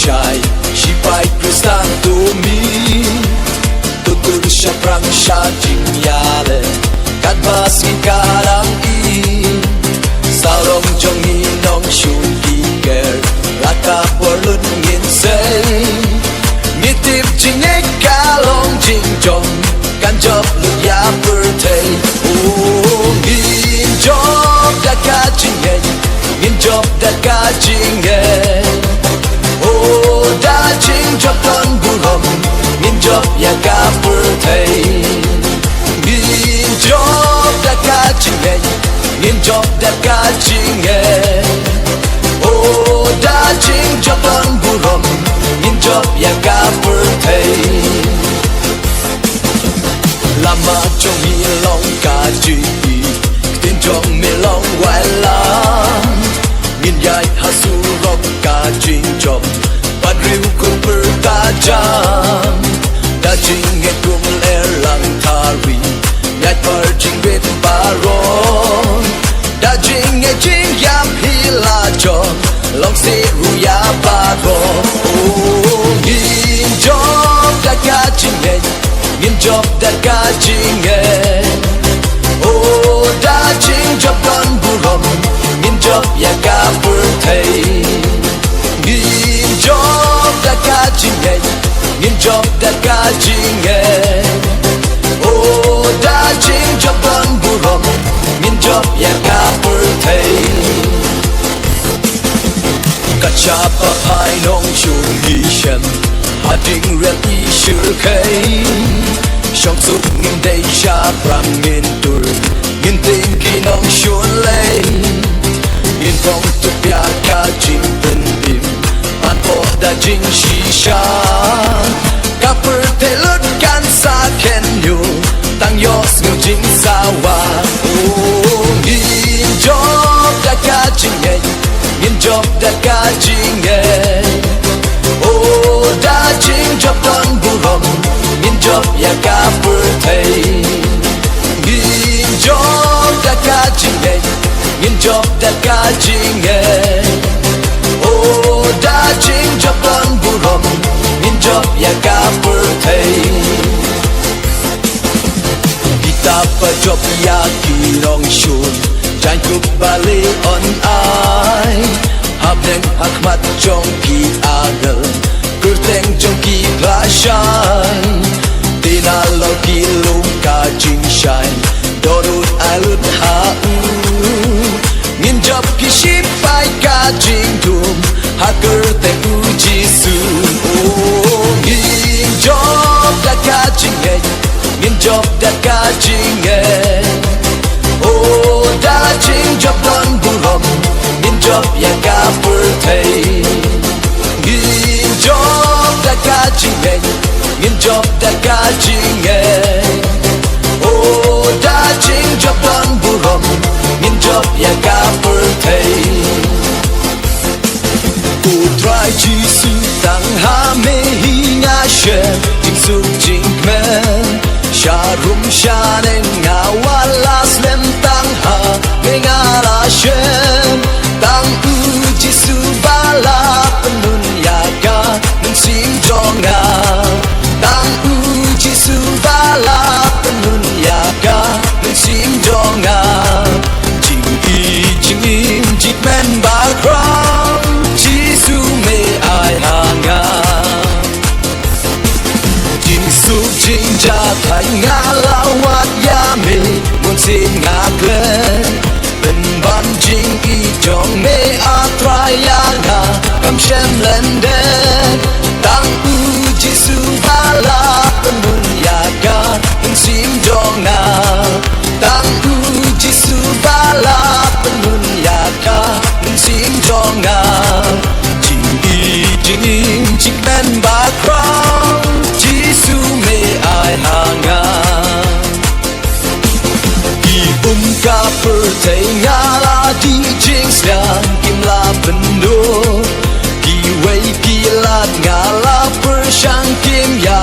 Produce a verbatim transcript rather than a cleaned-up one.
Shai, shipai Khristan to mi, to tur shaphrang sha jingïaleh. Katba sngi ka dang i, sarong jong ngi nongshun ki ker, la ka por lut ngin sei. Ngi tip jingngeit ka long jingjop, kan jop lut ïa pyrthei. Oh, ngin jop da ka jingngeit, ngin jop da ka jingngeit. Oh, da jingjop don burom, ngin jop ïa ka pyrthei. Ngin jop da ka jingngeit, ngin jop da ka jingngeit. Oh, da jingjop don burom, ngin jop ïa ka pyrthei. Lama jong ngi long ka jingïeit, ktien jong me long wai lam. Ngin ïaid ha surok ka jingjop, bad riew kumper ka jam. Da jingngeit kum ler lang thari, ïaid par jingwit baroh. Da jingngeit jingïap hi la jop, long sih ruh ïa baroh. Oh, ngin jop da ka jingngeit, ngin jop da ka jingngeit. Oh, da jingjop don burom, ngin jop ïa ka pyrthei. Ngin jop da ka jingngeit, ngin jop da ka jingngeit. Oh, da jingjop don burom, ngin jop ïa ka pyrthei. Kat shaba phai nongshun ngi shem, hadien riat i shyrkhei. Shong suk ngin dei shaphrang ngin tur, ngin tieng ki nongshun lei. Ngin phong tuh ïa ka jingpynim, ban pok da jingshisha. Ka pyrthei lut kan sa kynñiuh, tang ïohsngew jingsawa. Oh, ngin jop da ka jingngeit, ngin jop da ka jingngeit. Oh, da jingjop don burom, ngin jop ïa ka pyrthei. Ngin jop da ka jingngeit, ngin jop da ka jingngeit. Oh, da jingjop don burom, ngin jop ïa ka pyrthei. Kita ba jop ïa ki nongshun, jaiñkup ba lieh on ai. Hapdeng ha khmat jong ki angel, kyrteng jong ki ba shai. Te na long ki lum ka jingshai, dohnud ai lut ha u. Ngin jop ki shipai ka jingdum, ha kyrteng u Jisu. Oh, ngin jop da ka jingngeit, ngin jop da ka jingngeit. Oh, da jingjop don burom, ngin jop ïa ka pyrthei. Ngin jop da ka jingngeit, ngin jop da ka jingngeit. Oh, da jingjop don burom, ngin jop ïa ka pyrthei. U Trai Jisu, tang ha me hi nga shem jingsuk jingkmen. Sha rum sha neng nga wan la slem, tang ha me nga la shem. Tang u Jisu ba la pynlong ïa ka mynsiem jong nga. Tang u Jisu ba la pynlong ïa ka mynsiem jong nga. Jingïeit jingim jingkmen bakhraw, Jisu me ai ha nga. Jingsuk jingjia thait nga la wad ïa me, bun sien nga klet. Pynban jingïeit jong me, A Trai, ïa nga kam shym lyndet. Tang u Jisu ba la pynbun ïa ka mynsiem jong nga. Tang u Jisu ba la pynbun ïa ka mynsiem jong nga. Jingïeit jingim jingkmen bakhraw, Jisu me ai ha nga. Ki um ka pyrthei nga la dih jingsliang, kim lah pynduh. Kiwei ki lad nga la pyrshang, kim ïa